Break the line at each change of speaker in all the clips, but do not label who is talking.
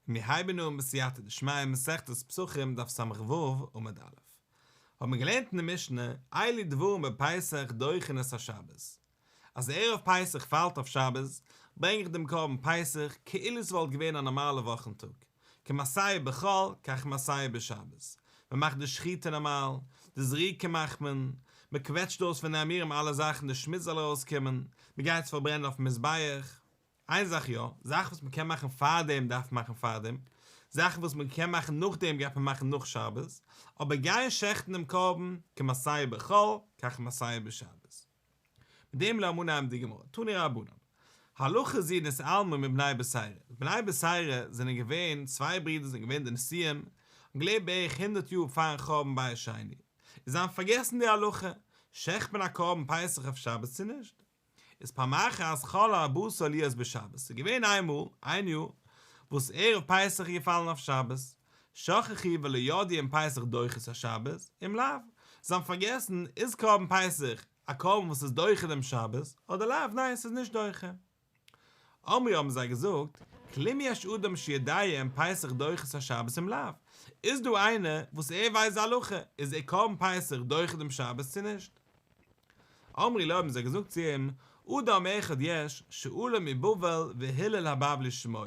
מיר הייבן אן בסייעתא דשמיא מסכת פסחים דף ס"ו עמוד א'. האבן מיר געלערנט אין די משנה, אלו דברים בפסח דוחין את השבת. אז ערב פסח פאלט אויף שבת, ברענג איך דעם קרבן פסח כאילו ס'וואלט געווען א נארמאלע וואכן טאג, כמעשהו בחול כך מעשהו בשבת. מ'מאכט די שחיטה נארמאל, די זריקה מאכט מען, מ'קוועטשט אויס פון די אימורים אלע זאכן די שמוץ זאל ארויסקומען, מ'גייט עס פארברענען אויפן מזבח. איין זאך יא, זאכן וואס מ'קען מאכן פארדעם דארף מען מאכן פארדעם, זאכן וואס מ'קען מאכן נאכדעם גייט מען מאכן נאך שבת, אבער גיין שעכטן דעם קרבן, כמעשהו בחול, כך מעשהו בשבת. מיט דעם לאמיר אנהייבן די גמרא, תנו רבנן, הלכה זו נתעלמה מבני בתירא, בני בתירא זענען געווען צוויי ברידער זענען געווען די נשיאים, האבן געלעבט בערך הונדערט יאר פארן חורבן בית שני, און זיי האבן פארגעסן די הלכה, שעכט מען א קרבן פסח אויף שבת צו נישט? איז פעם אחת חל ארבעה עשר להיות בשבת, ס'איז געווען איינמאל, איין יאר, וואס ערב פסח איז געפאלן אויף שבת, שכחו ולא ידעו אם פסח דוחה את השבת, אם לאו, זיי האבן פארגעסן, איז קרבן פסח א קרבן וואס איז דוחה דעם שבת, אדער לאו, ניין ס'איז נישט דוחה. אמרו האבן זיי געזאגט, כלום יש אדם שיודע אם פסח דוחה את השבת אם לאו, איז דא איינער וואס ער ווייסט די הלכה, איז ער קרבן פסח דוחה דעם שבת צו נישט? אמרו לו האבן זיי געזאגט צו אים, אדם אחד יש שעלה מבבל והלל הבבלי שמו,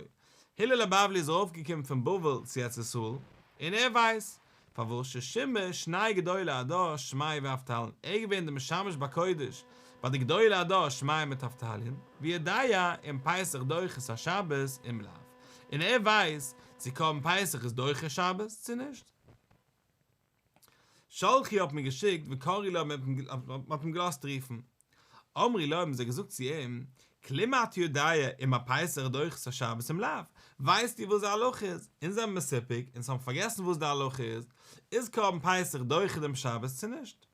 הלל הבבלי איז ארויפגעקומען פון בבל צו ארץ ישראל, און ער ווייסט, פארוואס ששימש שני גדולי הדור שמאי ואבטליון, ער איז געווען דער משמש בקודש ביי די גדולי הדור שמאי מיט אבטליון, ויודע אם פסח דוחה את השבת אם לאו, און ער ווייסט צו קרבן פסח איז דוחה שבת צו נישט. שלחו האט מען געשיקט וקראו לו מען האט אים געלאזט רופן. אמרו לו האבן זיי געזאגט צו אים, כלום אתה יודע אם הפסח דוחה את השבת אם לאו, ווייסטו וואס די הלכה איז? אונז זענען מסופק, אונז האבן פארגעסן וואס די הלכה איז, איז קרבן פסח דוחה דעם שבת צו נישט?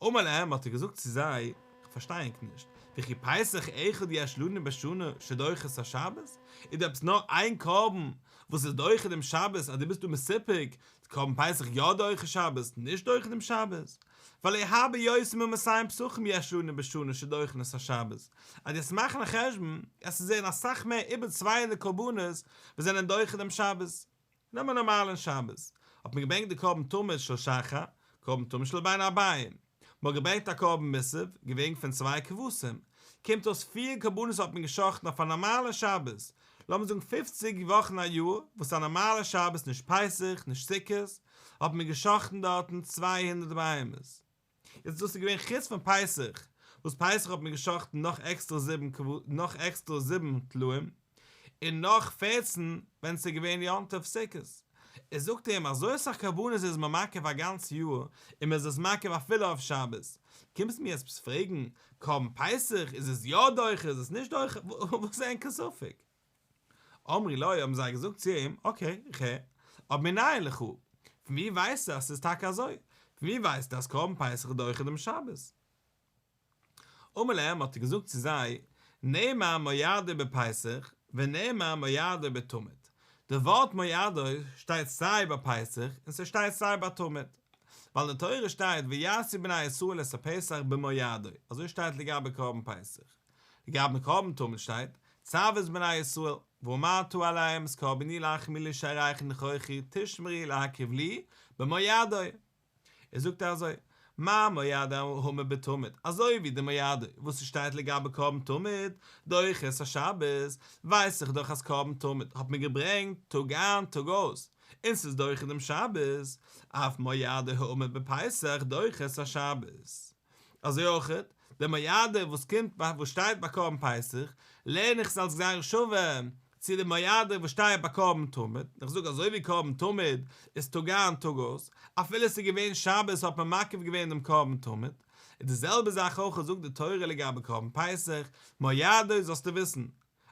אמר להם האט ער געזאגט צו זיי, איך פארשטיי ענק נישט, וכי פסח אחד יש לנו בשנה שדוחה את השבת? איז דא עפעס נאר איין קרבן וואס איז דוחה דעם שבת אז דו ביסט דא מסופק איז קרבן פסח יא דוחה שבת נישט דוחה דעם שבת? והלא הרבה יותר ממאתים פסחים יש לנו בשנה שדוחין את השבת, אז דו וועסט מאכן א חשבון וועסטו זען אסאך מער איבער 200 קרבנות וואס זענען דוחה דעם שבת. נעם א נארמאלען שבת, האט מען געברענגט די קרבן תמיד של שחר, קרבן תמיד של בין הערביים, מען האט געברענגט א קרבן מוסף, געוועגן פון צוויי כבשים, קומט אויס פיר קרבנות האט מען גע'שחט'ן אויף א נארמאלע שבת, לאמיר זאגן פופציג וואכן א יאר, וואס א נארמאלע שבת נישט פסח נישט סוכות, האט מען גע'שחט'ן דארטן 200 בהמות. איז דאס איז געווען חוץ פון פסח, וואס פסח האט מען גע'שחט'ן נאך עקסטרא זיבן נאך עקסטרא זיבן טלאים, און נאך 14 ווען ס'איז געווען יום טוב סוכות. ער זאגט אים, אזוי אסאך קרבנות איז מען מקריב א גאנץ יאר, און מען איז עס מקריב אפילו אויף שבת. קומסט מיר יעצט פרעגן, קרבן פסח, איז עס יא דוחה, איז עס נישט דוחה, וואס איז ענקער ספק? אמרו לו, האבן זיי געזאגט צו אים, okay, איך הער, אבער מנין לך, פון ווי ווייסטו אז ס'איז טאקע אזוי? פון ווי ווייסטו אז קרבן פסח איז דוחה דעם שבת? אמר להם, האט ער געזאגט צו זיי, נאמר מועדו בפסח, ונאמר מועדו בתמיד. די ווארט מועדו שטייט סיי ביי פסח און ס'שטייט סיי ביי תמיד. ווייל אין די תורה שטייט ויעשו בני ישראל את הפסח במועדו, אזוי שטייט לגבי קרבן פסח. לגבי קרבן תמיד שטייט, צו את בני ישראל, ואמרת אליהם את קרבני לחמי לאשה ריח ניחוחי תשמרו להקריב לי במועדו. ער זאגט אזוי, מה מועדו האמור בתמיד, אזוי ווי די מועדו וואס ס'שטייט לגבי קרבן תמיד, דוחה את השבת, ווייס איך דאך אז קרבן תמיד האט מען געברענגט טאג איין טאג אויס, און ס'איז דוחה דעם שבת, אף מועדו האמור בפסח דוחה את השבת. אזוי אויך, די מועדו וואס קומט ביי וואס שטייט ביי קרבן פסח, לערן איך עס אלס גזירה שווה צו די מועדו וואס שטייט ביי קרבן תמיד, איך זאג אזוי ווי קרבן תמיד איז טאג איין טאג אויס, אפילו עס איז געווען שבת האט מען מקריב געווען דעם קרבן תמיד, איז די זעלבע זאך אויך זאגט די תורה לגבי קרבן פסח, מועדו זאלסטו וויסן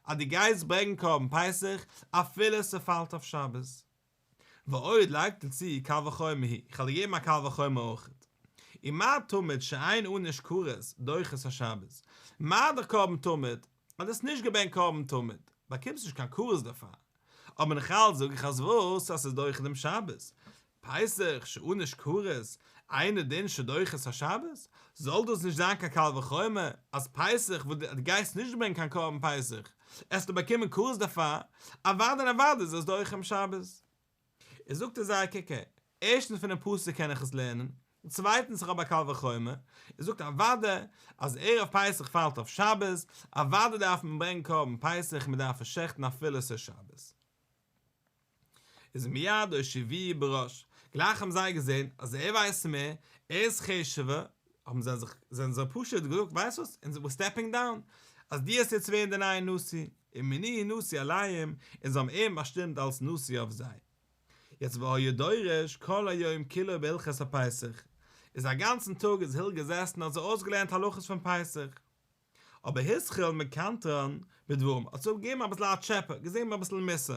אז דו גייסט ברענגען קרבן פסח אפילו ס'פאלט אויף שבת. ועוד לייגט ער צו קל וחומר הוא, איך וועל דיר געבן א קל וחומר אויך. ומה תמיד שאין ענוש כרת דוחה את השבת, מה דאך קרבן תמיד, אז דו האסט נישט געברענגט קרבן תמיד, באקומסט נישט קיין כרת דערפאר. אבער נאכאלץ זאג איך אז וואס אז ס'איז דוחה דעם שבת, פסח שענוש כרת, אינו דין שדוחה את השבת, זאל דאס נישט זיין קיין קל וחומר אז פסח וואס דו גייסט נישט ברענגען קיין קרבן פסח, עסטו באקומען כרת דערפאר, אוודאי און אוודאי איז עס דוחה דעם שבת. איז זאגט ער זיי קוק הער, ערשטנס פונעם פסוק קען איך עס לערנען, און צווייטנס איך האב א קל וחומר, ער זאגט אוודאי אז ערב פסח פאלט אויף שבת, אוודאי דארף מען ברענגען קרבן פסח, מען דארף עס שעכטן אפילו עס איז שבת. איז מיד הושיבוהו בראש, גלייך האבן זיי געזען אז ער ווייסט מער, ער איז חשוב'ער, האבן זיי זיך, זענען זיי פשוט געזאגט ווייסט וואס, אונז we're stepping down, אז דו וועסט יעצט ווערן דער נייער נשיא, ומינוהו נשיא עליהם, און זיי האבן אים באשטימט אלס נשיא אויף זיי. יעצט והיה דורש כל היום כולו בהלכות הפסח, איז א גאנצן טאג איז הלל געזעסן האט זיי אויסגעלערנט הלכות פון פסח, אבער התחיל מקנטרן בדברים, האט זיי געגעבן אביסל א טשעפע, געגעבן אביסל מוסר.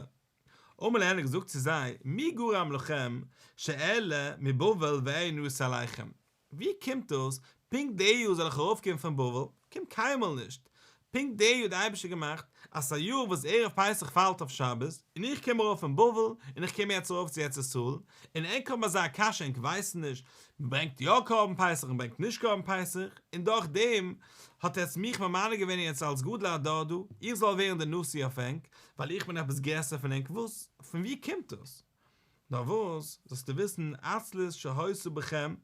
אמר להן האט געזאגט צו זיי, מי גרם לכם שאעלה מבבל ואהיה נשיא עליכם, ווי קומט דאס, פונקט די יאר זאל איך ארויפקומען פון בבל? קומט קיינמאל נישט. פונקט די יאר האט די אייבערשטער געמאכט אז ס'איז א יאר וואס ערב פסח פאלט אויף שבת, און איך קום ארויף פון בבל, און איך קום יעצט ארויף צו ארץ ישראל, און ענק האבן אזא קשיא ענק ווייסן נישט, מ'ברענגט יא קרבן פסח מ'ברענגט נישט קרבן פסח, און דורך דעם האט עטץ מיך ממנה געווען יעצט אלס גדול הדור דא, איך זאל ווערן דער נשיא אויף ענק, ווייל איך בין עפעס גרעסער פון ענק, וואס? פון ווי קומט דאס? נאר וואס, זאלסטו וויסן, עצלות שהיתה בכם,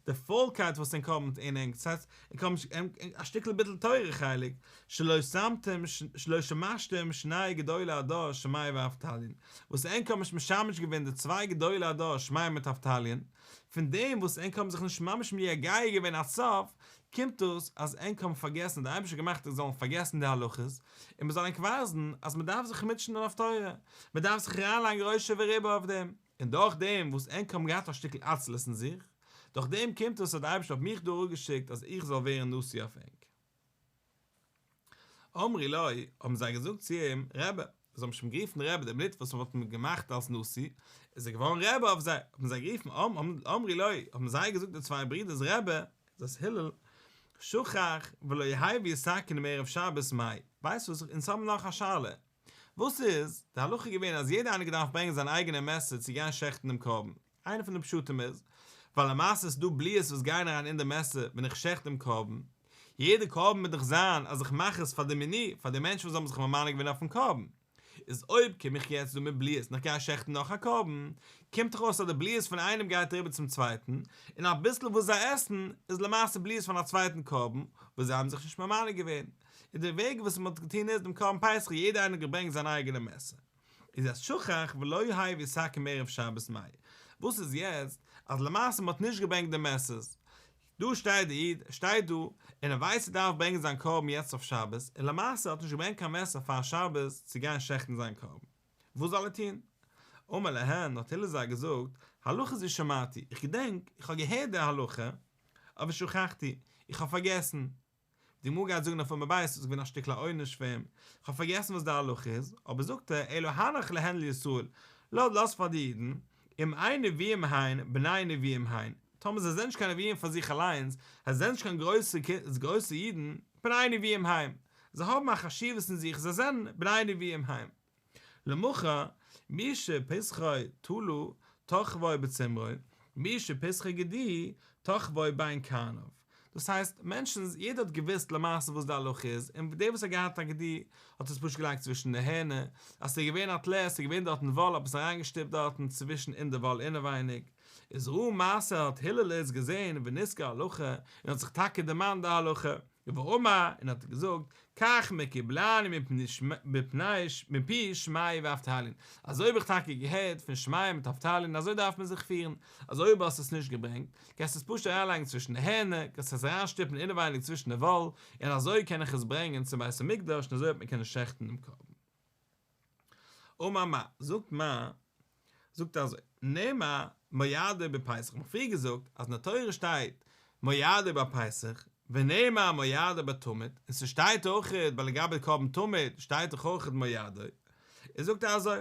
די פוילקייט וואס ענק האבן אין ענק, דאס הייסט, ענק האבן א שטיקל ביטול תורה חלק, שלא שמתם, שלא שמשתם שני גדולי הדור שמעיה ואבטליון, וואס ענק האבן נישט משמש געווען די צוויי גדולי הדור שמעיה מיט אבטליון, פון דעם וואס ענק האבן זיך נישט ממש מייגע געווען עד סוף, קומט דאס אז ענק האבן פארגעסן, דער אייבערשטער האט געמאכט ענק זאלן פארגעסן די הלכות, און מען זאל ענק ווייזן אז מען דארף זיך מוטשענען אויף תורה, מען דארף זיך אריינלייגן ראשו ורובו אויף דעם, און דורך דעם וואס ענק האבן געהאט א שטיקל עצלות אין זיך, דורך דעם קומט עס אז דער אייבערשטער האט מיך דא אראפגעשיקט אז איך זאל ווערן נשיא אויף ענק. אמרו לו, האבן זיי געזאגט צו אים, רבי, זיי האבן שוין גערופן רבי די מינוט וואס מען האט אים געמאכט אלס נשיא, איז ער געווארן רבי אויף זיי, האבן זיי גערופן אמרו לו, האבן זיי געזאגט די צוויי ברידערס רבי, דאס הלל, שכח ולא הביא סכין מערב שבת מאי, ווייסט וואס, אונז האבן נאך א שאלה, וואס איז די הלכה געווען אז יעדער איינער געדארפט ברענגען זיין אייגענע מעסער צו גיין שעכטן דעם קרבן, איינע פון די פשטים איז, ווייל למעשה איז דא בליעות וואס גייען אריין אין די מעסער ווען איך שעכט דעם קרבן, יעדע קרבן מוז דאך זיין אז איך מאך עס פאר די מינוי, פאר די מענטשן וואס האבן זיך ממנה געווען אויפן קרבן. איז אויב קום איך יעצט דא מיט בליעות און איך גיי שעכטן נאך א קרבן, קומט דאך אויס אז די בליעות פון איינעם גייט אריבער צום צווייטן, און אביסל וואס זיי עסן איז למעשה בליעות פון א צווייטן קרבן וואס זיי האבן זיך נישט ממנה געווען. און די וועג וואס מען האט געטון איז דעם קרבן פסח יעדער איינער האט געברענגט זיין אייגענע מעסער. איז אז שכח ולא הביא סכין מערב שבת מאי, וואס איז יעצט אז למעשה מען האט נישט געברענגט די מעסערס, דא שטייט די איד, ער שטייט דא, און ער ווייסט ער דארף ברענגען זיין קרבן יעצט אויף שבת, און למעשה האט נישט געברענגט קיין מעסער פאר שבת צו גיין שעכטן זיין קרבן, וואס זאל ער טון? אמר להן, האט הלל זיי געזאגט, הלכה זו שמעתי, איך געדענק, איך האב געהערט די הלכה, אבער שכחתי, איך האב פארגעסן, די גמרא גייט זאגן אויף עמוד ב' ס'איז געווען א שטיקל א עונש פאר אים, כ'האב פארגעסן וואס די הלכה איז, אבער זאגט ער אלא הנח להן לישראל, לאז לאז פאר די אידן, אם אין נביאים הן, בני נביאים הן, טאמער זיי זענען נישט קיין נביאים פאר זיך אליינס, זיי זענען נישט קיין גרויסע גרויסע אידן, בני נביאים הם, זיי האבן א חשיבות אין זיך, זיי זענען בני נביאים הם. למחר, מי שפסחו טלה, תחבו בצמרו, מי שפסחו גדי, תחבו בין קרניו. דאס הייסט, מענטשן, יעדער האט געוואוסט למעשה וואס די הלכה איז, און דער וואס האט געהאט א גדי, האט עס פשוט געלייגט צווישן די הערנער, אז ס'איז געווען א טלה, ס'איז געווען דארטן וואל, האט מען עס אריינגעשטופט דארטן צווישן אין די וואל אינעווייניג. איז ראה מעשה האט הלל עס געזען ונזכר הלכה, און האט זיך טאקע דערמאנט די הלכה. ואמר, און האט געזאגט, כך מקובלני מפי שמעיה ואבטליון, אזוי האב איך טאקע געהערט פון שמעיה מיט אבטליון, אזוי דארף מען זיך פירן, אז אויב האסט עס נישט געברענגט, קענסטו עס פשוט אריינלייגן צווישן די הערנער, קענסט עס אריינשטופן אינעווייניג צווישן די וואל, און אזוי קען איך עס ברענגען צום בית המקדש, און אזוי וועט מען קענען שעכטן דעם קרבן. אמר מר, זאגט מר, זאגט אזוי, נאמר מועדו בפסח, מ'האט פריער געזאגט אז אין די תורה שטייט מועדו בפסח, ונאמר מועדו בתמיד, און ס'שטייט אויכעט ביי לגבי קרבן תמיד שטייט דאך אויכעט מועדו, איז זאגט ער אזוי,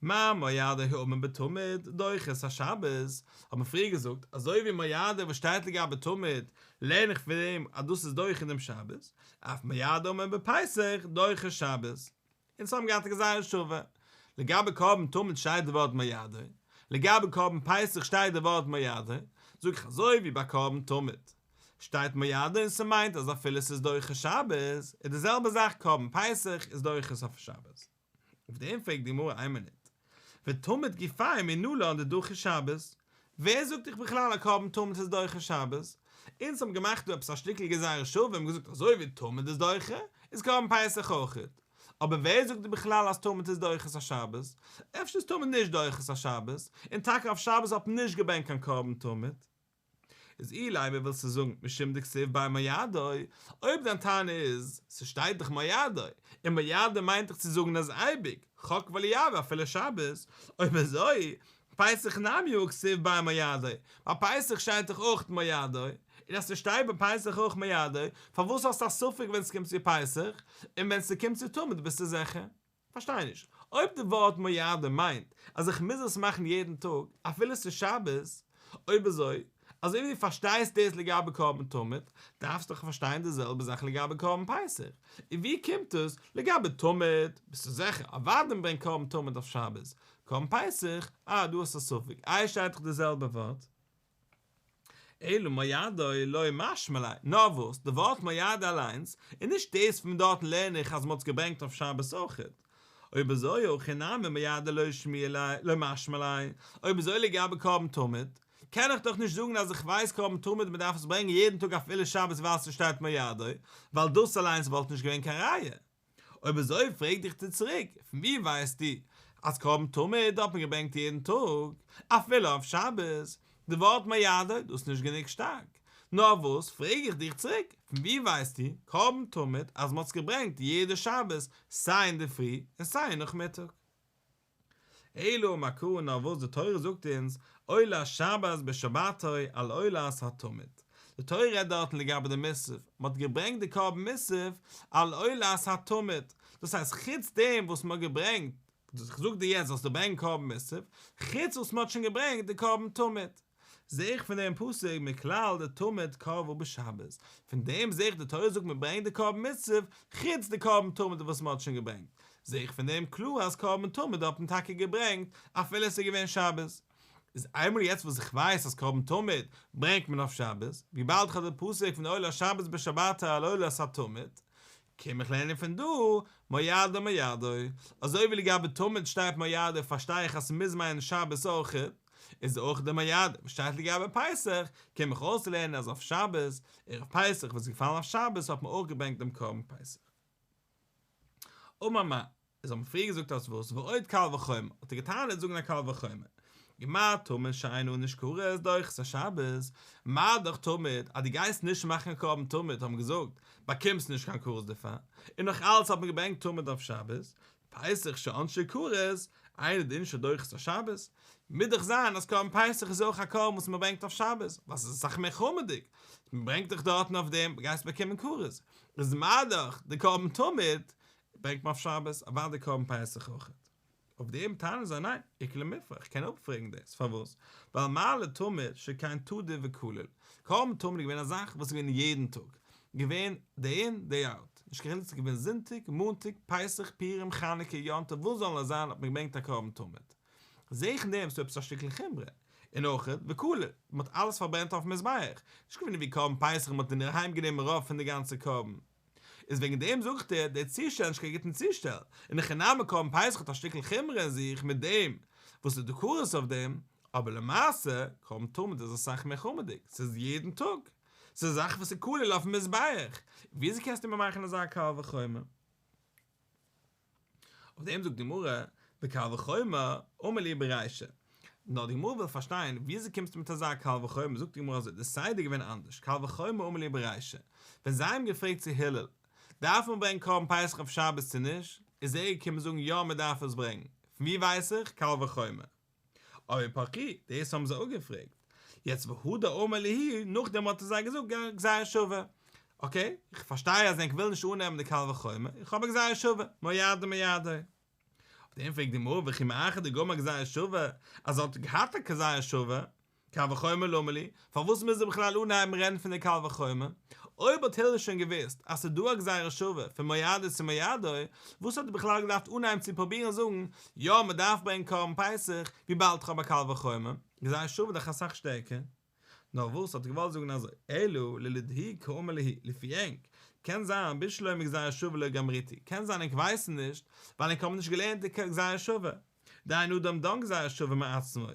מה מועדו האמור בתמיד דוחה את השבת, האט מען פריער געזאגט, אזוי ווי מועדו וואס שטייט לגבי תמיד, לערן איך פון דעם אז דאס איז דוחה דעם שבת, אף מועדו האמור בפסח דוחה שבת. אונז האבן געהאט א גזירה שווה. לגבי קרבן תמיד שטייט די ווארט מועדו, לגבי קרבן פסח שטייט די ווארט מועדו, זאג איך אזוי ווי ביי קרבן תמיד. שטייט מועדו און ס'מיינט אז אפילו ס'איז דוחה שבת, איז די זעלבע זאך קרבן פסח איז דוחה עס אויף שבת. אויף דעם פרעגט די גמרא איין מינוט, ותמיד גופיה מנלן דדחי שבת, ווער זאגט דיך בכלל א קרבן תמיד איז דוחה שבת? אונז האבן געמאכט דא עפעס א שטיקל גזירה שווה און געזאגט אזוי ווי תמיד איז דוחה, איז קרבן פסח אויכעט. אבער ווער זאגט דיר בכלל אז תמיד איז דוחה את השבת? אפשר איז תמיד נישט דוחה את השבת, און טאקע אויף שבת האט מען נישט געברענגט קיין קרבן תמיד. איז אילימא ווילסטו זאגן משום דכתיב ביה מועדו, אויב דיין טענה איז, ס'שטייט דאך מועדו, און מועדו מיינט דאך צו זאגן אז אייביג, חק ולא יעבור אפילו שבת, אויב אזוי, פסח נמי הא כתיב ביה מועדו, ביי פסח שטייט דאך אויך מועדו, און אז ס'שטייט ביי פסח אויך מועדו, פארוואס האסטו א ספק ווען ס'קומט צו פסח, און ווען ס'קומט צו תמיד ביסטו זיכער? פארשטיי נישט, אויב די ווארט מועדו מיינט אז איך מוז עס מאכן יעדן טאג אפילו ס'איז שבת, אויב אזוי, אזוי ווי דו פארשטייסט דאס לגבי קרבן תמיד, דארפסטו דאך פארשטיין די זעלבע זאך לגבי קרבן פסח. און ווי קומט עס לגבי תמיד? ביסטו זיכער? אוודאי מ'ברענגט קרבן תמיד אויף שבת. קרבן פסח? אה, דא האסטו א ספק. איי שטייט דאך די זעלבע ווארט. אלא מועדו לא משמע ליה, נאר וואס, די ווארט מועדו אליינס, און נישט דאס פון דארטן לערן איך אז מ'האט עס געברענגט אויף שבת אויכעט. אויב אזוי הכא נמי מועדו לא שמיע ליה, לא משמע ליה, אויב אזוי לגבי קרבן תמיד, קען איך דאך נישט זאגן אז איך ווייס קרבן תמיד מ'דארף עס ברענגען יעדן טאג אפילו שבת ווייל ס'שטייט מועדו, ווייל דאס אליינס וואלט נישט געווען קיין ראיה. אויב אזוי פרעג איך דיר צוריק, פון ווי ווייסטו אז קרבן תמיד האט מען געברענגט יעדן טאג, אפילו אויף שבת? די ווארט מועדו, דאס איז נישט גענוג שטארק. נאר וואס, פרעג איך דיך צוריק, פון ווי ווייסטו קרבן תמיד אז מען האט עס געברענגט יעדע שבת, סיי אינדערפרי און סיי נאכמיטאג? אלא אמר קרא נאר וואס די תורה זאגט אונז עולת שבת בשבתו על עולת התמיד, די תורה רעדט דארטן לגבי די מוסף, מען האט געברענגט די קרבן מוסף על עולת התמיד, דאס הייסט חוץ דעם וואס מען האט געברענגט, איך זאג דיר יעצט זאלסטו ברענגען קרבן מוסף, חוץ וואס מען האט שוין געברענגט די קרבן תמיד. זעה איך פון דעם פסוק מכלל דתמיד קרבה בשבת, פון דעם זעה איך די תורה זאגט מען ברענגט די קרבן מוסף חוץ די קרבן תמיד וואס מען האט שוין געברענגט, זעה איך פון דעם קלאר אז קרבן תמיד האט מען טאקע געברענגט אפילו עס איז געווען שבת. איז איינמאל יעצט וואס איך ווייס אז קרבן תמיד ברענגט מען אויף שבת, וויבאלד איך האב די פסוק פון עולת שבת בשבתו על עולת התמיד, קום איך לערנען פון דא, מועדו מועדו, אזוי ווי לגבי תמיד שטייט מועדו פארשטיי איך אז ס'מוז מיינען שבת אויכעט, איז אויך די מועדו וואס שטייט לגבי פסח, קום איך אויסלערנען אז אויף שבת, ערב פסח וואס איז געפאלן אויף שבת האט מען אויך געברענגט דעם קרבן פסח. אמר מר. איז האט מען פריער געזאגט אז וואס ועוד קל וחומר, האט ער געטענה'ט זאגן א קל וחומר, ומה תמיד שאין ענוש כרת דוחה את השבת, מה דאך תמיד אז דו גייסט נישט מאכן א קרבן תמיד האט מען געזאגט באקומסט נישט קיין כרת דערפאר, און נאך אלץ האט מען געברענגט תמיד אויף שבת, פסח שעונשו כרת, אינו דין שדוחה את השבת, מוז דאך זיין אז קרבן פסח איז אויך א קרבן וואס מען ברענגט אויף שבת, ווייל ס'איז אסאך מער חמור'דיג, מען ברענגט דאך דארטן אויף דעם גייסט באקומען כרת, איז מה דאך די קרבן תמיד ברענגט מען אויף שבת, אוודאי קרבן פסח אויך. אויף דעם טענה'ן זיי ניין, איכא למיפרך, איך קען אפפרעגן דאס, פארוואס? ווייל מה לתמיד שכן תדיר וכליל, קרבן תמיד איז געווען א זאך וואס איז געווען יעדן טאג, געווען דעי אין דעי אוט, נישט קיין חילוק צו ס'איז געווען זונטאג, מאנטאג, פסח, פורים, חנוכה, יום טוב, וואס זאל נאר זיין האט מען געברענגט א קרבן תמיד. זעה איך אין דעם ס'דא עפעס א שטיקל חומרא, און אויך וכליל, מ'האט אלעס פארברענט אויפן מזבח, נישט געווען ווי קרבן פסח מ'האט אינדערהיים גענומען רוב פון די גאנצע קרבן. איז וועגן דעם זאג איך דיר, דער צושטעל איז נישט קיין גוטן צושטעל, אין הכי נמי קרבן פסח האט א שטיקל חומרא אין זיך מיט דעם וואס איז דא כרת אויף דעם, אבער למעשה, קרבן תמיד איז אסאך מער חמור'דיג, ס'איז יעדן טאג, ס'איז א זאך וואס איז כליל אויפן מזבח, וויאזוי קענסטו מיר מאכן אזא קל וחומר? אויף דעם זאגט די גמרא, וקל וחומר, אמר להו ברישא. נאר די גמרא וויל פארשטיין, וויאזוי קומסטו מיט אזא קל וחומר, זאגט די גמרא אזוי, די סדר איז געווען אנדערש, קל וחומר אמר להו ברישא, ווען זיי האבן געפרעגט צו הלל, דארף מען ברענגען קרבן פסח אויף שבת צו נישט, איז ער געקומען זאגן יא מען דארף עס ברענגען, פון ווי ווייס איך, קל וחומר. אבער פרכוה, דאס האבן זיי אפגעפרעגט. יעצט והדר אמר להו, נאכדעם האט ער זיי געזאגט גזירה שווה. אקעי, איך פארשטיי אז ענק ווילן נישט אננעמען די קל וחומר, איך האב א גזירה שווה, מועדו מועדו. אויף דעם פרעגט די גמרא וכי מאחר דגמר גזירה שווה, אז ער האט געהאט א גזירה שווה, קל וחומר למה לי, פארוואס מוז ער בכלל אנהייבן רעדן פון די קל וחומר? אויב האט הלל שוין געוואוסט אז ס'איז דא א גזירה שווה פון מועדו צו מועדו, וואס האט ער בכלל געדארפט אנהייבן צו פרובירן זאגן, יא מ'דארף ברענגען קרבן פסח, וויבאלד כ'האב א קל וחומר, גזירה שווה איז דאך אסאך שטערקער. נאר וואס האט ער געוואלט זאגן אזוי, אלא לדידהו קאמר להו, לפי ענק, קען זיין בשלמא גזירה שווה לא גמריתו, קען זיין ענק ווייסן נישט, ווייל ענק האבן נישט געלערנט די גזירה שווה, דאין אדם דן גזירה שווה מעצמו,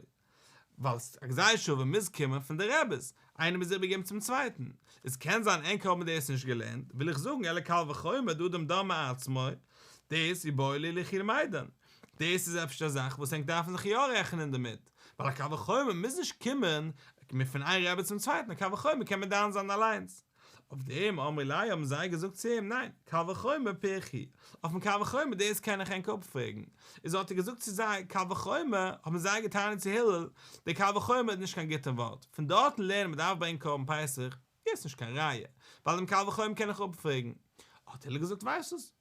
ווייל א גזירה שווה מוז קומען פון די רעבעס, איינער מוז איבערגעבן צום צווייטן, איז קען זיין ענק האבן דאס נישט געלערנט, וויל איך זאגן אלא קל וחומר דאדם דן מעצמו, דאס איבעי להו לאחולי מידן, דאס איז אפשר א זאך וואס ענק דארפן זיך יא רעכענען דערמיט, ווייל א קל וחומר מוז נישט קומען פון איין רבי צום צווייטן, א קל וחומר קען מען דן זיין אליינס. אויף דעם אמרי ליה האבן זיי געזאגט צו אים, ניין, קל וחומר פירכא הוא, אויפן קל וחומר דאס קען איך ענק אפפרעגן. איז האט ער געזאגט צו זיי, קל וחומר, האבן זיי געטענה'ט צו הלל, דער קל וחומר איז נישט קיין גוטע ווארט, פון דארטן לערנען מען דארף ברענגען קרבן פסח, איז נישט קיין ראיה, ווייל דעם קל וחומר קען איך אפפרעגן. האט הלל געזאגט, ווייסט וואס,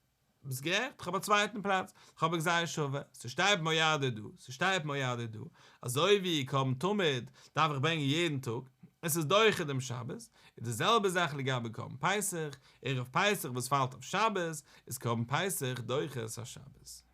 ביסט גערעכט, כ'האב א צווייטן פלאץ, כ'האב א גזירה שווה, ס'שטייט מועדו דא, ס'שטייט מועדו דא, אזוי ווי קרבן תמיד דארף איך ברענגען יעדן טאג, עס איז דוחה דעם שבת, איז די זעלבע זאך לגבי קרבן פסח, ערב פסח וואס פאלט אויף שבת, איז קרבן פסח דוחה את השבת.